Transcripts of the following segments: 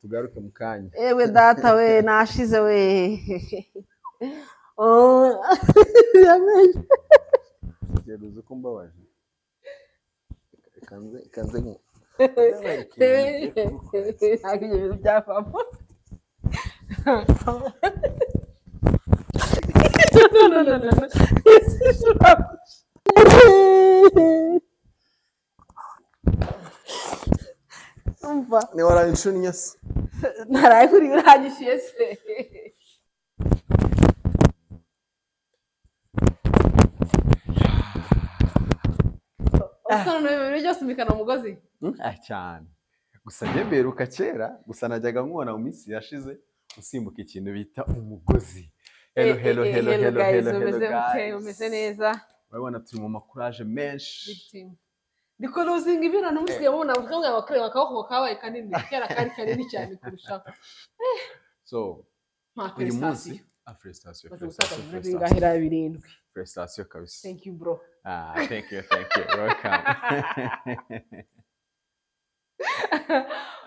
Tugaruke mu kanya. Ewe data we, nashize we. Oh, yamenye. Uzi ko mbabaje. Reka nze Ntabwo ibyo bintu byavamo. No, no, no, no, no. Umva. Ni waraye inshunnye se? Naraye kuri uranyishyuye se? Usobanura ibintu byose umbikana umugozi. Ah, cyane. Gusa njye mberuka kera, gusa najyaga nkubona mu minsi yashize usimbuka ikintu bita umugozi. Hello, hello, hello, hello, guys, hello, hello, umeze mute? guys. Umeze neza? Urabona turi mu makuraje menshi. Big team. Ndiko luzinga ibiro numusigaye mubona mukamwe abakorera akaboko kabaye kanini, kera kari kanini cyane kurushaho. So, Nta uyu munsi felicitation. ah, felicitation, Maze gutakaza felicitation, ibiro bingahe? felicitation. 7. Felicitation kabisa. Thank you, bro. Ah, thank you, thank you. Welcome.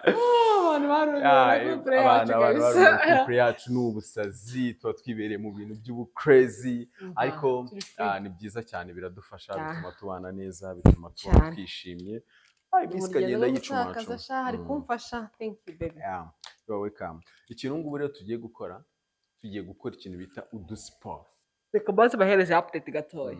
Oh, abantu barumiwe Ah, na couple yacu abantu kabisa. bari mu couple yacu ni ubusazi, tuba twibereye mu bintu by'ubu-crazy, Umva, ariko turi free. ni byiza cyane, biradufasha, Ah. bituma tubana neza, bituma tuba Cyane. twishimye. Iminsi Urugendo ikagenda rwo yicuma. gutakaza sha hari kumfasha. Thank you, baby. Yeah, you are welcome. Ikintu ngubu rero tugiye gukora, tugiye gukora ikintu bita udusiporo. Reka baze bahereze update gatoya.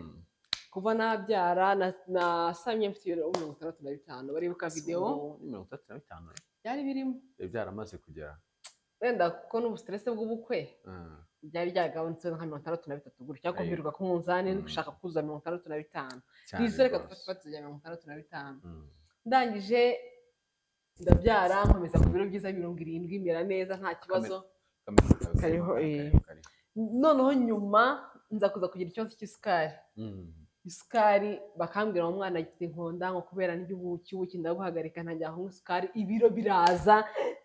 Kuva nabyara nasamye mfite ibiro 65, baribuka video. So, ni 35? Byari birimo. Byari byaramaze kugera. Wenda kuko n'ubu stress bw'ubukwe byari byagabanutse nka 63 gutya, ariko mbiruka ku munzani gushaka kuzuza 65. Cyane Nizo reka rwose. dufate fatizo rya 65. Ndangije ndabyara, nkomeza ku biro byiza 70, mera neza nta kibazo. Kameze kabisa, Kariho, kariho, kariho. Noneho nyuma nza kuza kugira ikibazo cy'isukari. Isukari bakambwira ngo umwana agifite inkonda, ngo kubera ndya ubuki, ubuki ndabuhagarika ntangira kunywa isukari, ibiro biraza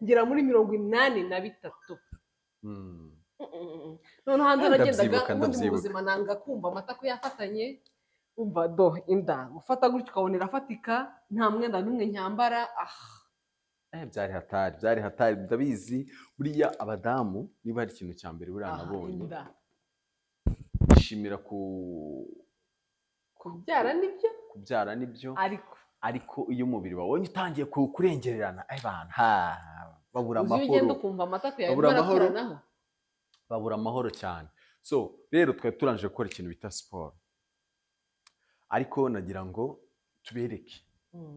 ngera muri 83. Noneho hanze nagendaga Ndabyibuka, ubundi mu ndabyibuka. buzima nanga kumva amata ko yafatanye, umva do inda gufata gutyo ukabona irafatika, nta mwenda n'umwe nyambara. Ah. Byari hatari, byari hatari, ndabizi. Buriya abadamu niba hari ikintu cya mbere buriya Aha, nabonye inda. bishimira kubyara nibyo, kubyara nibyo, ariko ariko iyo umubiri wabonye utangiye kurengererana, ay bana, ha, babura uzi iyo ugenda amahoro, ukumva amata kuyawe Babura amahoro. barakoranaho. Babura amahoro cyane. So rero twari turangije gukora ikintu bita siporo, ariko nagira ngo tubereke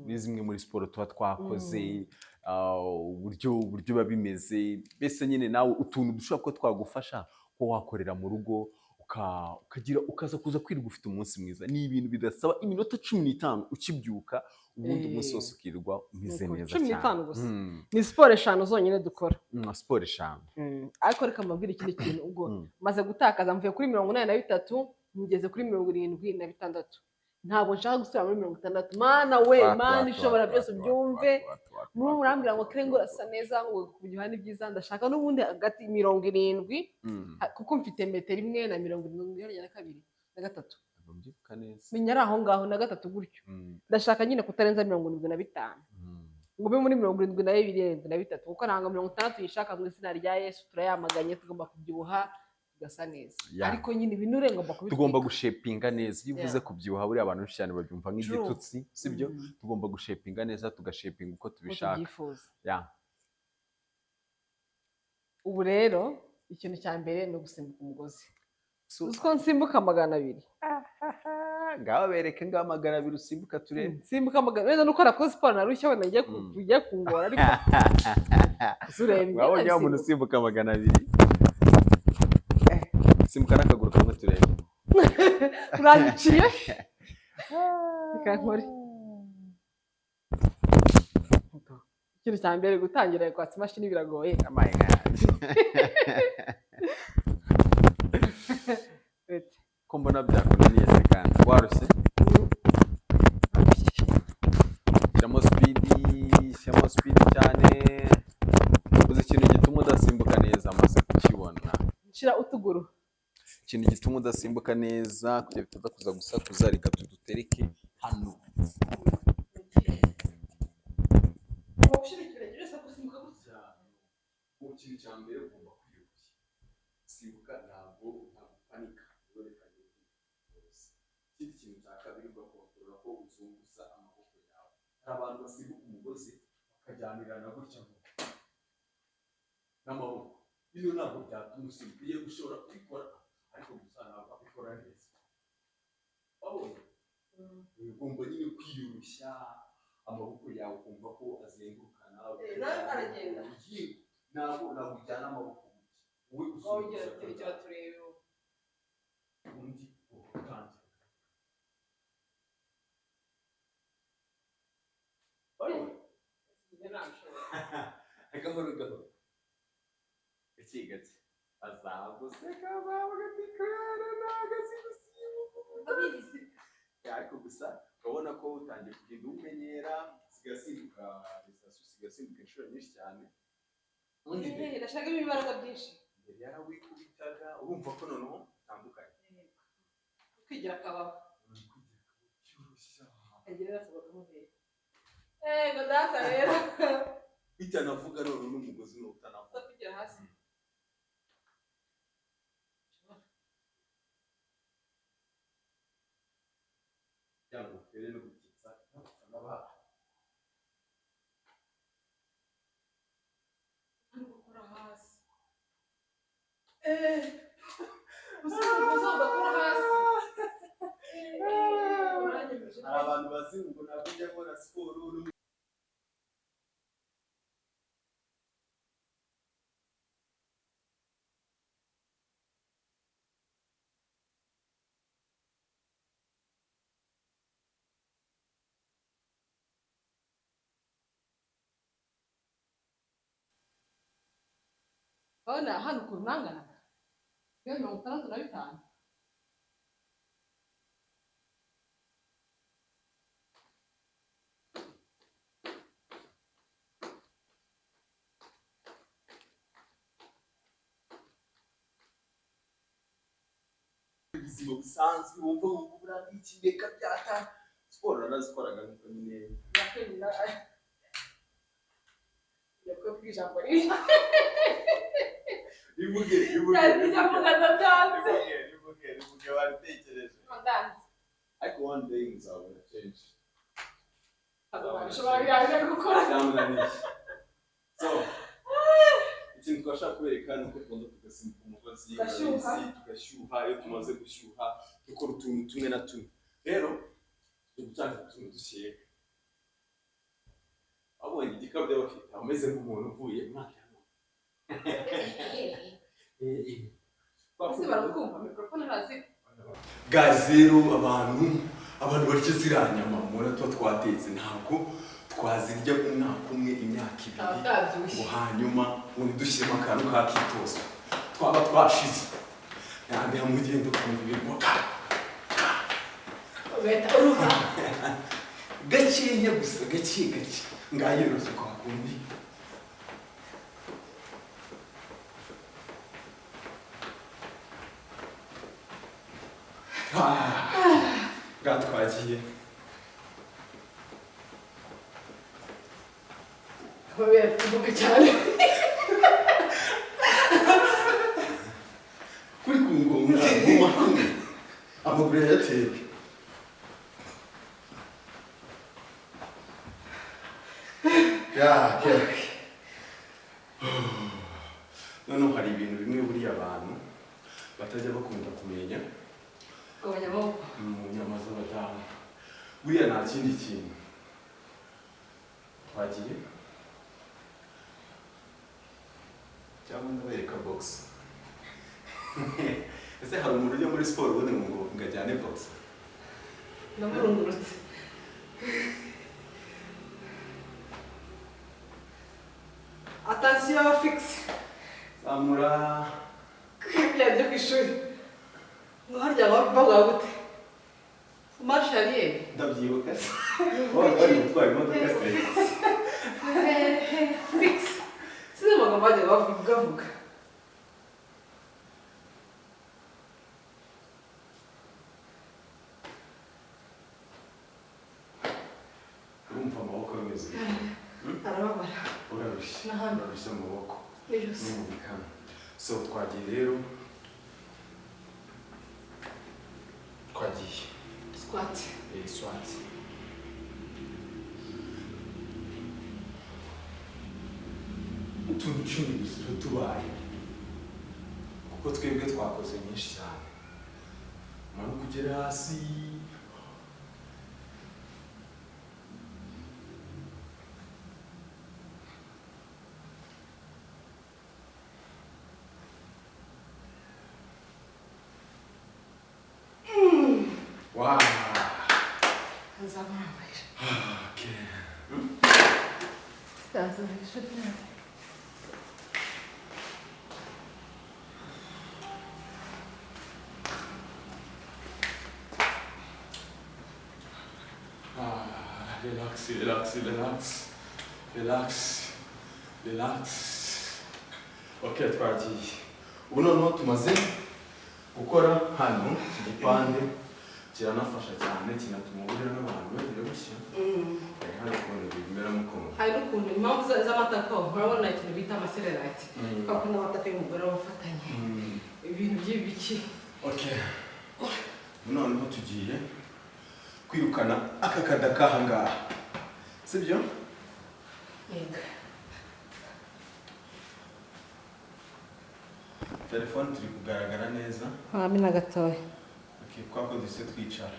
ni zimwe muri siporo tuba twakoze, uburyo biba bimeze, mbese nyine nawe utuntu dushobora kuba twagufasha ko wakorera mu rugo, ukagira ukaza kuza kwirirwa ufite umunsi mwiza. Ni ibintu bidasaba iminota 15 ukibyuka, ubundi umunsi wose ukirirwa umeze Nuko, neza cumi cyane. n'itanu gusa. Ni siporo 5 zonyine dukora. Siporo 5. Ariko reka mbabwire ikindi kintu. Ubwo maze gutakaza, mvuye kuri 83 ngeze kuri 76. Ntabwo nshaka gusubira muri 60. Mana we, Mana ishobora byose, ubyumve. Muri murambwira ngo kire ngo urasa neza, ngo kubyibuha ni byiza. Ndashaka n'ubundi hagati 70, kuko mfite metero 1 na 72 na 3. Ntabwo mbyibuka neza. Menya ari aho ngaho na 3 gutyo. Ndashaka nyine kutarenza 75, ngo ube muri 72, 73, kuko ntabwo 60 yishaka. Mu izina rya Yesu turayamaganye. Tugomba kubyibuha tugasa neza. Ariko nyine ibinure ngomba kubitwika. Tugomba gushepinga neza. Iyo uvuze kubyibuha, buriya abantu benshi cyane babyumva nk'igitutsi, sibyo? Tugomba gushepinga neza, tugashepinga uko Uko tubishaka. tubyifuza. Ubu rero ikintu cya mbere ni ugusimbuka umugozi. Uzi ko nsimbuka 200? Ngaho bereke, ngaho 200 usimbuka turebe. Nsimbuka 200, wenda nuko nakoze siporo narushye, wenda ngiye ugiye kungora, ariko uzi ureba imyenda Wabonye wa muntu nsimbuka. usimbuka 200? Simbuka n'akaguru kamwe turebe. Uranyiciye, reka nkore. Ikintu cya mbere, gutangira kwatsa imashini biragoye. Oh my God. Uretse. Ko mbona byakunaniye se kandi warushye? Shyiramo speed, shyiramo speed cyane. Uzi ikintu gituma udasimbuka neza? Amaze kukibona. Nshira utuguru. Ikintu gituma udasimbuka neza, kugira bitaza kuza gusakuza, reka tudutereke hano. Gushyira ikirenge wese gusimbuka gutya. Ubu ikintu cya mbere ugomba kwiyoroshya. Gusimbuka ntabwo panika, werekanye rwose. Ikindi kintu cya kabiri, ugakontorora ko uzunguza amaboko yawe. Hari abantu basimbuka umugozi bakajyanirana gutya ngo n'amaboko. Bino ntabwo byatuma usimbuka. Iyo ushobora kubikora ariko gusa ntabwo abikora neza. Wabonye? Ugomba nyine kwiyoroshya, amaboko yawe ukumva ko azengurukana. Nawe aragenda. Ntabwo ujyana amaboko gutya. Wowe Wongera uzunguza terekera turebe. Undi utangira. Wabonye? Njye ntabishobora. Gahoro gahoro. Gake gake. Azaguseka, azavuga ati Clara ntabwo azi gusimbuka. Ndabizi. Ariko gusa urabona ko utangiye kugenda umenyera, usigaye usimbuka usigaye usimbuka inshuro nyinshi cyane. Ubundi mbere Ndashakamo imbaraga byinshi. Mbere yarawikubitaga, urumva ko noneho utandukanye. Kwigira akabaho. Uri kwigira cyoroshya. Kagira basohoka. Ego data rero. Bitanavuga none n'umugozi ni utanavuga. Kwigira hasi. Cyangwa utere no gukitsa n'abana. Gukora hasi. Uzi ugakora hasi. Uranyemeje. Hari abantu bazi ngo ntabwo njya nkora siporo. Urabona hano ukuntu nanganaga? Iyo 65. Ubuzima busanzwe wumva wumva ikireka byata. Siporo narazikoraga nkuko nyine. Ndakwemera. Yakubwiye ijambo ribi. Bivuge, bivuge. Cyane ijambo ndabyanze. Bivuge, bivuge, bivuge, wabitekereje. Ndanze. Ariko one day muzabona change. Ntabwo nabishobora biriya byo gukora. Byamunaniye. So, ikintu twashaka kubereka ni uko tubanza tugasimbuka umugozi, Tugashyuha. urabizi, tugashyuha. Iyo tumaze gushyuha dukora utuntu tumwe na tumwe. Rero turi gutangira utuntu dukeya. Wabonye igikabyo bafite, ameze nk'umuntu uvuye mwaka. Ese barakumva mikrofone hasi? Guys, rero abantu barya ziriya nyama mubona tuba twatetse, ntabwo twazirya umwaka umwe, imyaka ibiri, Abatabyibushye. ngo hanyuma ubundi dushyiremo akantu k'akitozo twaba twashize. Ntabwo mugenda ukumva ibintu ka Ugahita uruha. Gakeya gusa, gake gake, ngayoroshye kwa kundi. Bwa twagiye. Kubera kuvuga cyane. Kuri ku ngonga nguma kumwe amaguru yayateye. Ya, ya. Noneho hari ibintu bimwe buriya abantu batajya bakunda kumenya. Kugabanya amaboko. Mu nyama z'abadamu. Buriya nta kindi kintu. Twagiye? Cyangwa ndabereka box. Ese hari umuntu ujya muri siporo ubundi ngo ngajyane box? Ndamurungurutse. Attention fixe. Zamura. Bya byo ku ishuri. Ngo harya bavuga gute? Marche arrière. Ndabyibuka se. Wabaga bari gutwara imodoka se. Fixe. Sinzi amagambo bajyaga bavuga. Urumva amaboko ameze bite? Arababara. Urarushye. N'ahandi. Urarushye amaboko. N'ijosi. No mu bikanu. So twagiye rero, twagiye. Squat. Squat. Utuntu 10 gusa tuba tubaye, kuko twebwe twakoze nyinshi cyane. Umanuka ugere hasi. Wow. Okay. Relax, relax, relax, relax, relax. Okay, twagiye. Ubu noneho tumaze gukora hano iki gipande kiranafasha cyane, kinatuma uhurira n'abantu bagira gutya. Hari ukuntu bimera mukuntu. Hari n'ukuntu impamvu z'amatako, urabona ikintu bita amasererati. Kwa kundi amatako y'umugore aba afatanye. Ibintu by'ibiki. Okay. Noneho tugiye kwirukana aka kada kahangaha. Sibyo? Yego. Telefone turi kugaragara neza. Hamwe na gatoya. Okay, kwa ko duse twicara.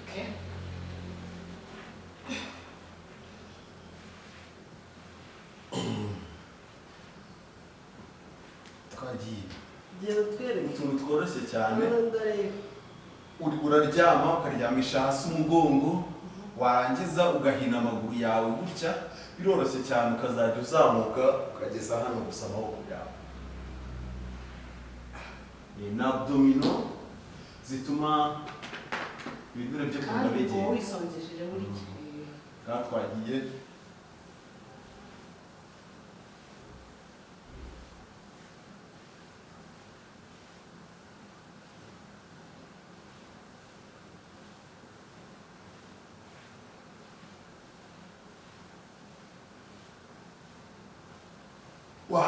Okay. Twagiye. Genda twereke. Utuntu tworoshye cyane. Uraryama ukaryamisha hasi umugongo, warangiza ugahina amaguru yawe gutya, biroroshye cyane, ukazajya uzamuka ukageza hano gusa amaboko yawe. Ni abdomino zituma ibinure byo kunda begera. Wisongesheje muri iki. Twagiye. Wow!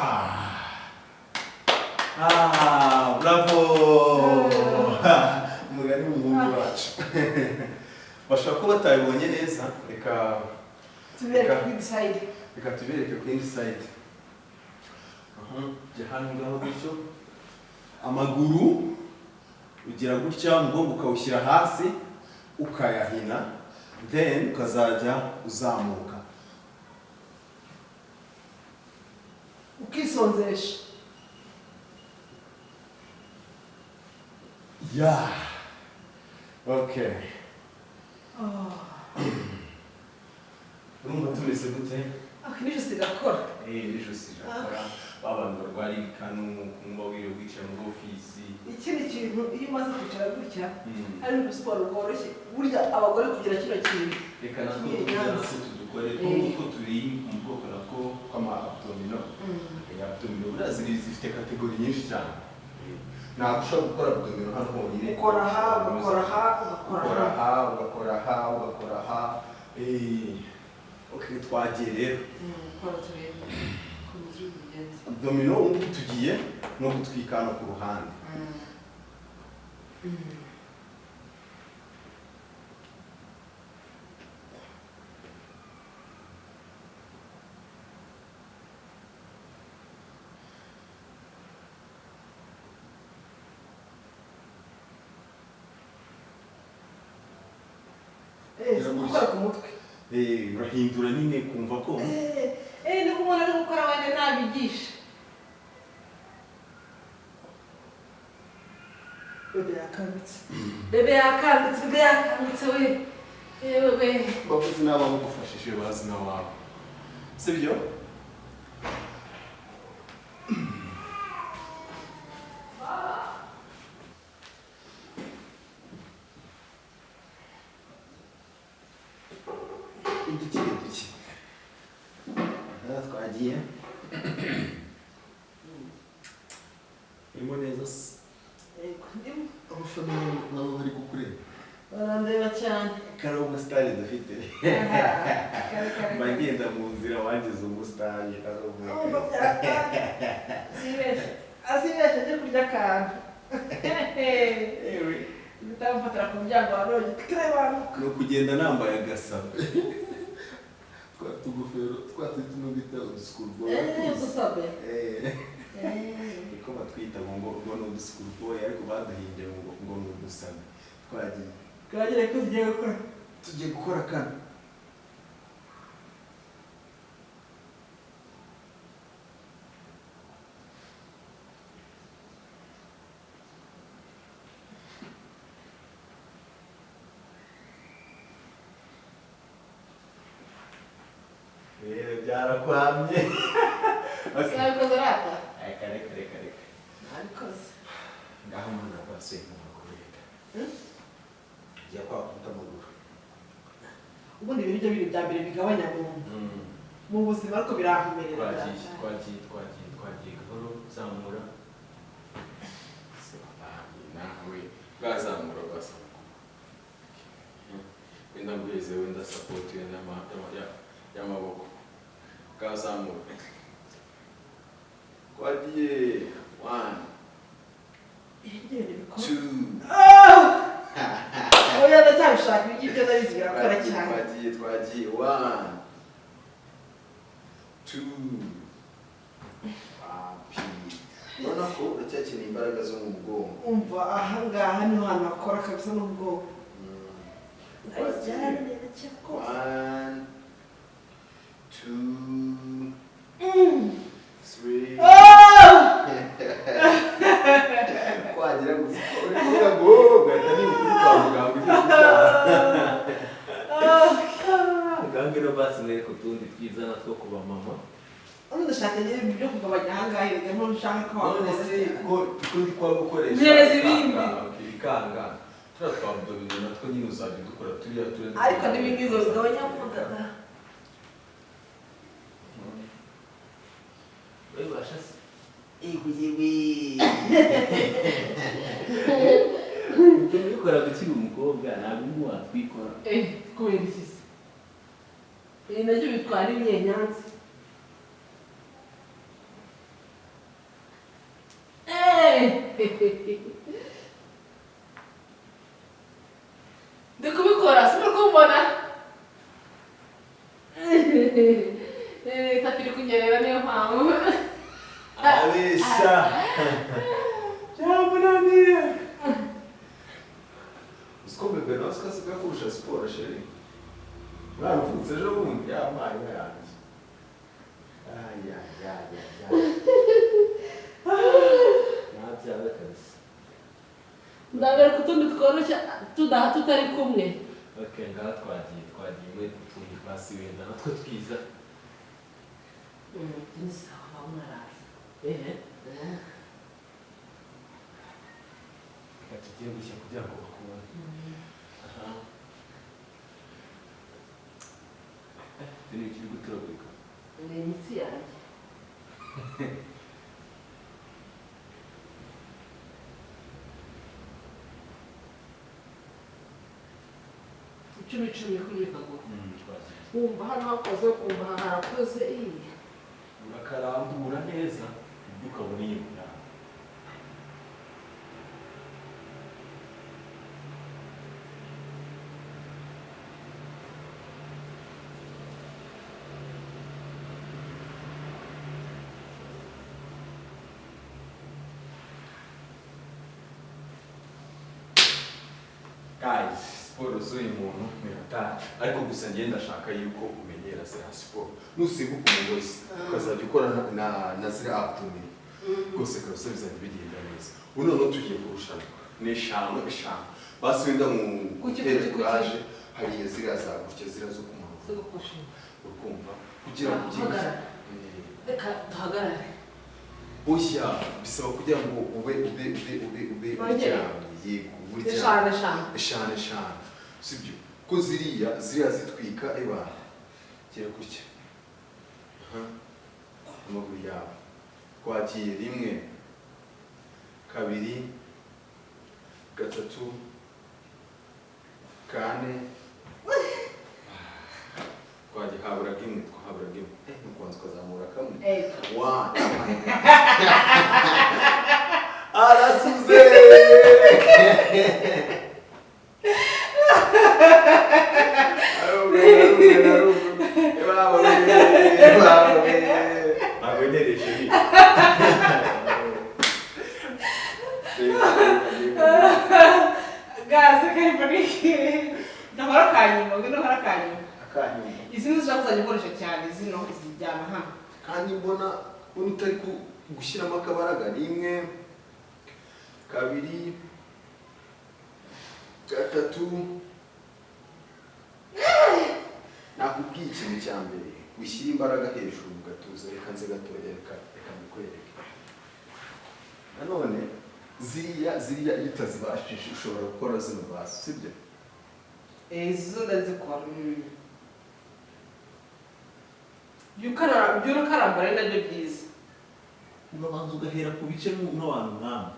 Ah, bravo! Umugani w'umuhungu wacu. Bashobora kuba batabibonye neza, reka tubereke ku yindi side. Reka tubereke ku yindi side. Jya hano ngaho gutyo. Amaguru ugira gutya, umugongo ukawushyira hasi, ukayahina, then ukazajya uzamuka. Ukisonzesha. Yeah. Okay. Urumva tumeze gute? N'ijosi rirakora. N'ijosi rirakora. Ba bantu barwara ibikanu, kumva wiriwe wicaye muri ofisi. Ikindi kintu iyo umaze kwicara gutya, hari n'ubu siporo bworoshye. Burya abagore kugira kino kintu. Reka natwo tudukore nk'uko turi mu bwoko nabwo kw'ama abdomino. Abdomino buriya zifite kategori nyinshi cyane. Ntabwo ushobora gukora abdomino hano honyine. Ukora aha, ugakora aha, ugakora aha, ugakora aha, ugakora aha. Okay, twagiye rero. Kora turebe. Abdomino ubu tugiye no gutwika hano ku ruhande. Gukora ku mutwe. Urahindura nyine kumva ko niko umuntu ari gukora wenda nabigisha. Bebe yakangutse. Bebe yakangutse, bebe yakangutse we. Yewe we. Bakozi n'abagufashije bazi n'abawe. Sibyo? Twagiye. Urimo neza se? Yego, ndimo. Abafana nabo bari kukureba. Barandeba cyane. Kari umusitari dufite. Kare kare. Mba ngenda mu nzira wangize umusitari. Urumva byatanga. Sibeshe. Asibeshe ajye kurya akantu. Ewe. Bitamufatira ku muryango wa rogi. Tukarebanuka. Ni ukugenda nambaye agasabo. Twa tugofero twa tuno bita udusukurwa. Udusabe. Niko batwita ngo ni udusukurboy, ariko baduhimbye ngo ni udusabe. Twagiye. Twagire ko tugiye gukora. Tugiye gukora kano. Rero byarakwamye. Sinabikoze rata. Reka reka reka reka. Nabikoze. Ngaho umuntu abasuye mu maguru reka. Jya kwakuta amaguru. Ubundi ibintu byo biri bya mbere bigabanya mu buzima ariko birankomerera. Twagiye gahoro zamura. Nawe bwazamura bwazamura. Wenda ngweze wenda support wenda y'amaboko. Bwazamura. Twagiye 1 2. Oya ndacyabishaka ibyo ngibyo ndabizi birakora cyane. Twagiye 1 2. Wapi. Urabona ko uracyakeneye imbaraga zo mu mugongo. Umva aha ngaha niho hantu hakora kabisa n'umugongo. Twagiye 1 2 3. Kwagira ngo uri kuvuga ngo ugahita niba uri kwa muganga ugiye kubyara. Ngaho ngwino basi mwereke utundi twiza natwo ku bamama. Ubundi ndashaka nyine ibyo kugabanya aha ngaha erega niho nshaka ko None wakora se cyane. ko ukundi kwa gukoresha Mpereza ibindi. Ibikanga turiya twa abdominaux natwo nyine uzajya udukora turiya turiya. Ariko n'ibingibi bigabanya mu nda. Urabibasha se? Yego yewe. Tubikora ukiri umukobwa ntabwo ubu watwikora. Kubera iki se? Ibi nabyo bitwara imyenyanza. Ndi kubikora si uri kumbona? Tapi iri kunyerera niyo mpamvu. Abesha. Byamunaniye. Uziko bebe nawe sikasiga kurusha siporo sheri. Umwana uvutse ejo bundi yampaye inka yanjye. Ay. Ntabyawe kabisa. Ndabereka utundi tworoshye tudaha tutari kumwe. Okay, ngaha twagiye muri utundi basi wenda natwo twiza. Ni sawa mwaraza. Reka tugiye gushya kugira ngo bakubone. Ni ikiri guturagurika. Ni imitsi yanjye. Icumi icumi kuri kaguru. Wumva hano hakoze, ukumva aha harakoze. Urakarambura neza ibyo ukabona inyuma yawe. Guys, siporo z'uyu muntu ni hatari. Ariko gusa njye ndashaka yuko umenyera ziriya siporo. Nusimbuka umugozi ukazajya ukora na ziriya abdominaux. Rwose kabisa bizajya bigenda neza. Ubu noneho tugiye kurushanwa. Ni 5 5. Basi wenda mu Kuki, gutera kuki, kuki? kuraje hariya ziriya za gutya ziriya zo kumanuka. Zo gukushinga. Ukumva kugira ngo byibuze. Hagarara. Reka duhagarare. Oya, bisaba kugira ngo ube ube ube ube ube Wongere. uryamye. Yego, uryamye. 5 5. 5 5. Sibyo? Ko ziriya zitwika eba. Kera gutya. Amaguru yawe. Twagiye 1 2, 3, 4. Twagiye haburaga imwe, twahaburaga imwe. Nukubanza ukazamura kamwe. 1. Arasuze. Ntabwo ntereje ibi. Gaze karipanike. Ndahora kanyuma, ngwino hora kanyuma. Akanyuma. Izi nizo ushaka kuzajya ukoresha cyane, zino zijyana hano. Kandi mbona utari gushyiramo akabaraga. 1, 2, 3. Nakubwiye ikintu cya mbere, wishyira imbaraga hejuru mu gatuza. Reka nze gatoya, reka mbikwereke. Nanone ziriya iyo utazibashije ushobora gukora zino basi, sibyo? Izi zo ndazikora. Ibyo ukarambara ari nabyo byiza. Urabanza ugahera ku bice nk'abantu nk'amwe.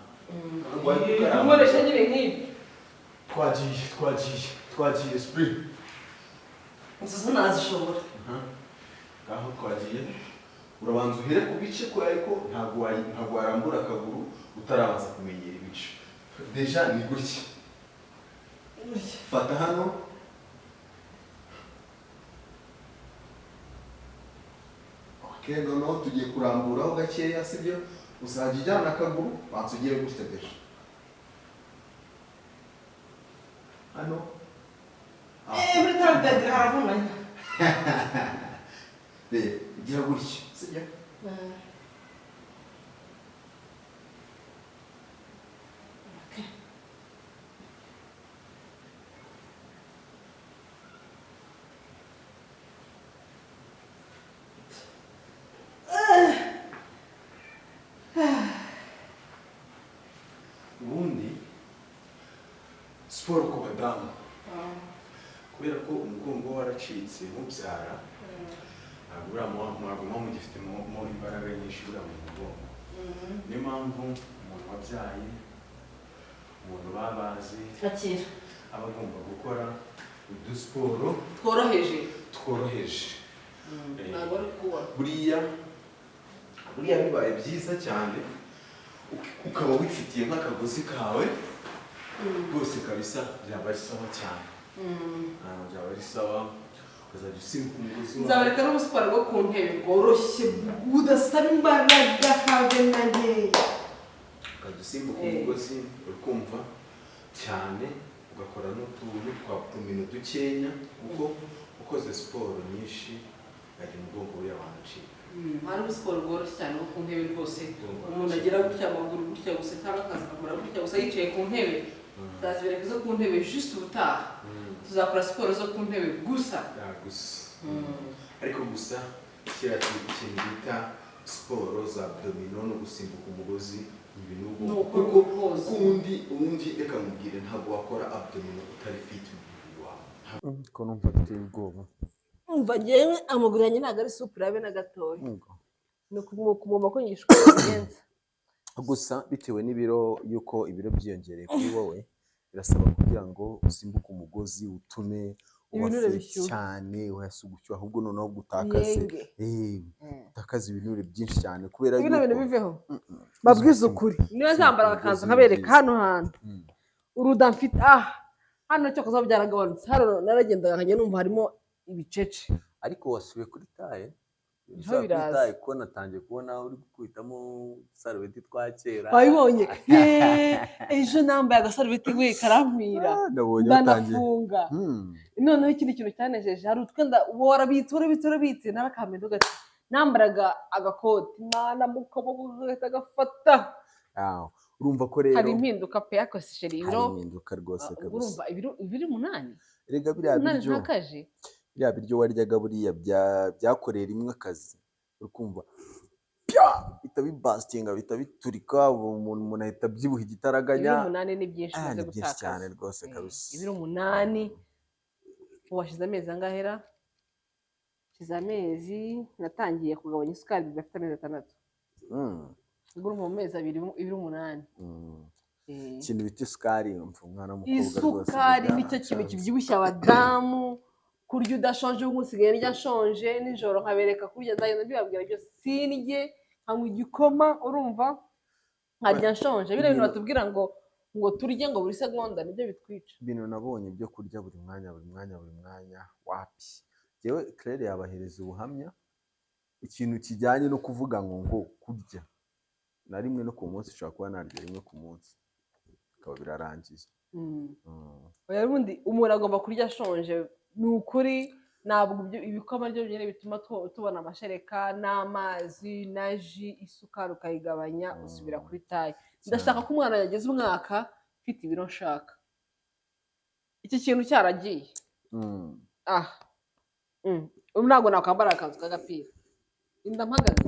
Nkoresha nyine nk'ibi. Twagiye spring. Izi zo nazishobora. Aho twagiye urabanza uhere ku bice kubera ko ntabwo warambura akaguru utarabanza kumenyera ibice. Deja ni gutya. Fata hano. Okay, noneho tugiye kuramburaho gakeya, sibyo? Uzajya ujyana akaguru, banza ugire gutya deja. Hano. Muri taradadira haravunanye. Reba, ugira gutya, sibyo? Ubundi siporo ku badamu, kubera ko umugongo waracitse mubyara, ntabwo muba mugifitemo imbaraga nyinshi buriya mu mugongo. Niyo mpamvu umuntu wabyaye, umuntu babaze, aba agomba gukora udusiporo tworoheje. Ntabwo ari kubona. Buriya bibaye byiza cyane ukaba wifitiye nk'akagozi kawe rwose kabisa, byaba ari sawa cyane. Byaba ari sawa, ukazajya usimbuka umugozi wawe. Nzabareka n'ubusiporo bwo ku ntebe bworoshye budasaba imbaraga habe na nkeya. Ukajya usimbuka umugozi uri kumva cyane, ugakora n'utuntu twa tumino dukenya, kuko ukoze siporo nyinshi yajya umugongo buriya wanacika. Hari ubusiporo bworoshye cyane bwo ku ntebe rwose, umuntu agira gutya amaguru gutya gusa cyangwa akazamura gutya gusa yicaye ku ntebe. Tuzazibereka izo ku ntebe juste ubutaha. Tuzakora siporo zo ku ntebe gusa. Gusa. Ariko gusa kiriya kintu bita siporo za abdomino no gusimbuka umugozi ni ibintu kuko ubundi reka nkubwire, ntabwo wakora abdomino utari fit mu mubiri wawe. Ko numva biteye ubwoba. Umva njyewe amaguru yanjye ntabwo ari supure habe na gatoya. Ni ukumuma ko nyigisha uko bigenza. Gusa bitewe n'ibiro, yuko ibiro byiyongereye kuri wowe, birasaba kugira ngo usimbuke umugozi utume uba Ibinure fit bishyuha. cyane, uhasugushyuha, ahubwo noneho gutakaze utakaze ibinure byinshi cyane kubera Bino bintu yuko biveho. Babwize ukuri. Niba zambara agakanzu nkabereka hano hantu. Uruda mfite hano cyo kuza byaragabanutse. Hano naragendaga nkajya numva harimo ibicece. Ariko wasubiye kuri taye. Niho biraza. Kuko natangiye kubona uri gukubitamo udusarubeti twa kera. Wabibonye? Ejo nambaye agasarubeti we karankwira. Nabonye watangiye. Ndanafunga. Noneho ikindi kintu cyanejeje, hari utwenda warabitse narakamenya gati. Nambaraga agakoti, mana mu kaboko gahita gafata. Urumva ko rero hari impinduka pe yakoseshe hari ibiro. impinduka rwose kabisa. Urumva ibiro 8. Erega biriya 8 biryo. ntakaje. Biriya biryo waryaga buriya byakorera imwe akazi. Uri kumva pya bita bibastinga, bita biturika, umuntu ahita abyibuha igitaraganya. Ibiro 8 ni byinshi umaze Ni byinshi cyane gutakaza. rwose kabisa. Ibiro 8 washize amezi angahera? Shize amezi, natangiye kugabanya isukari bidafite amezi 6. Ubwo urumva mu mezi 2 ibiro 8. Ikintu bita isukari, umva umwana w'umukobwa rwose Isukari nicyo kintu kibyibushya abadamu. Kurya udashonje, ubu nsigaye ndya nshonje nijoro, nkabereka kurya, nzagenda mbibabwira byose. Sindye, nkanywa igikoma, urumva, nkarya nshonje. Biriya bintu batubwira ngo turye ngo buri segonda, nibyo bitwica. Ibintu nabonye byo kurya buri mwanya, buri mwanya, buri mwanya, wapi. Yewe, Claire yabahereza ubuhamya. Ikintu kijyanye no kuvuga ngo kurya na rimwe no ku munsi, ushobora kuba narya rimwe ku munsi bikaba birarangiye. Oya, ubundi umuntu agomba kurya ashonje, ni ukuri. Ntabwo ibikoma byo byonyine bituma tubona amashereka n'amazi na jus, isukari ukayigabanya, usubira kuri taille. Ndashaka ko umwana yageze umwaka mfite ibiro nshaka, iki kintu cyaragiye. Ah, ubu ntabwo nakwambara akanzu k'agapira inda mpagaze.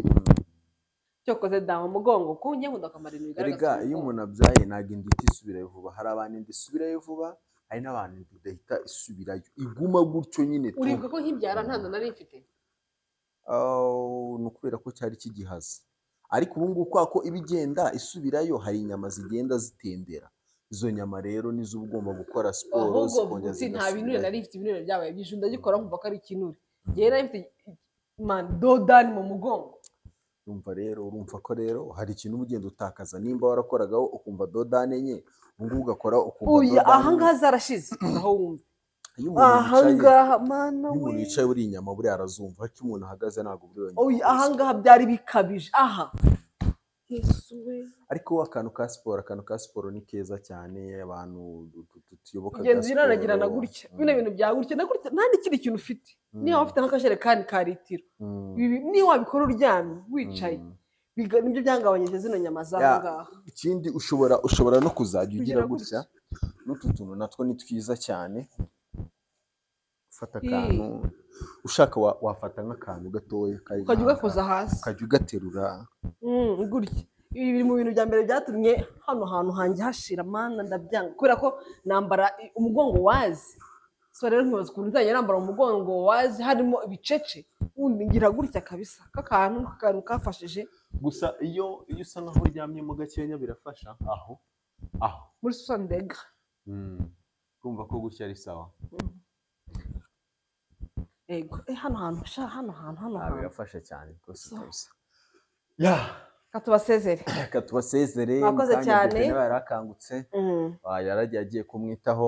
Cyokoze damu umugongo, kuko njye nkunda kwambara ibintu bigaragaza Erega iyo umugongo. umuntu abyaye ntabwo inda ihita isubirayo vuba. Hari abantu inda isubirayo vuba, hari n'abantu inda idahita isubirayo, iguma gutyo nyine tu. Uribuka ko nkibyara nta nda nari mfite? Oh, ni ukubera ko cyari kigihaza, ariko ubu ngubu kubera ko iba igenda isubirayo, hari inyama zigenda zitendera. Izo nyama rero nizo uba ugomba gukora siporo Ahubwo zikongera uti nta binure zigasubirayo. nari mfite, ibinure byabaye byinshi, ndagikora nkumva ko ari ikinure. Njyewe nari mfite, man, dodani mu mugongo. Urumva rero, urumva ko rero hari ikintu uba ugenda utakaza. Nimba warakoragaho ukumva dodane enye, ubu ngubu ugakora ukumva Uya, dodane aha enye. ngaha zarashize, aho wumva. Iyo umuntu yicaye, Ahangaha, mana iyo umuntu we! yicaye buriya inyama buriya arazumva, ariko iyo umuntu ahagaze ntabwo buriya nyama Oya, arazumva. Ahangaha byari bikabije aha, Yesu we! Ariko akantu ka siporo ni keza cyane, abantu tuyoboka Ugenda ka uranagirana siporo. gutya, bino bintu bya gutya na gutya, nta n'ikindi kintu ufite. Niba ufite nk'akajerekani ka litiro, ibi niyo wabikora uryamye, wicaye, nibyo byangabanyije zino nyama z'aha ngaha. Ikindi ushobora no kuzajya ugira Kugira gutya, n'utu tuntu natwo ni twiza cyane. Ufata Ii. akantu ushaka, wafata nk'akantu gatoya kari Ukajya nk'aha, ugakoza hasi. ukajya ugaterura. Gutya. Ibi biri mu bintu bya mbere byatumye hano hantu hanjye hashira. Mana, ndabyanga kubera ko nambara umugongo wazi. So rero nkibaza ukuntu nzajya nambara umugongo wazi harimo ibicece. Ubundi ngira gutya kabisa, k'akantu kafashije. Gusa iyo usa nkaho uryamyemo gakenya birafasha aho aho. Muri sondega. Kumva ko gutya ari sawa. Yego, hano hantu sha, hano hantu, hano Ah, hantu. Birafasha cyane rwose. So. Kabisa ya. Reka tubasezere. Reka tubasezere. Mwakoze Mu kanya cyane. Bebe nawe yarakangutse. Ah, yaragiye agiye kumwitaho.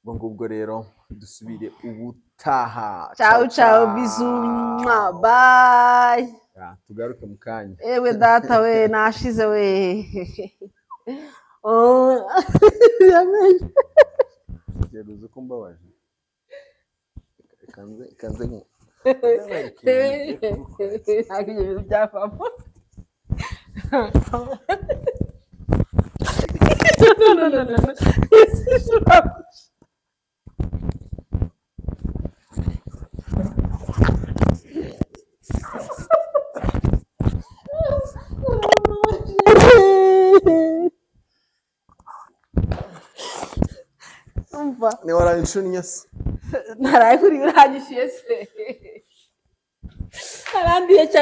Ubwo ngubwo rero dusubire ubutaha. Ciao ciao, bisous. Mwah, bye. Ya, tugaruke mu kanya. Ewe data we, nashize we. Oh, yamenye. Gera, uzi ko mbabaje. Reka nze nkwereke ibintu ngiye kugukorera. Ntabwo ibyo bintu byavamo. No, no, no, no, no. Sinshobora. Umva. Ni waraye inshunnye se? Naraye kuri, uranyishyuye se? Arandiye cyane.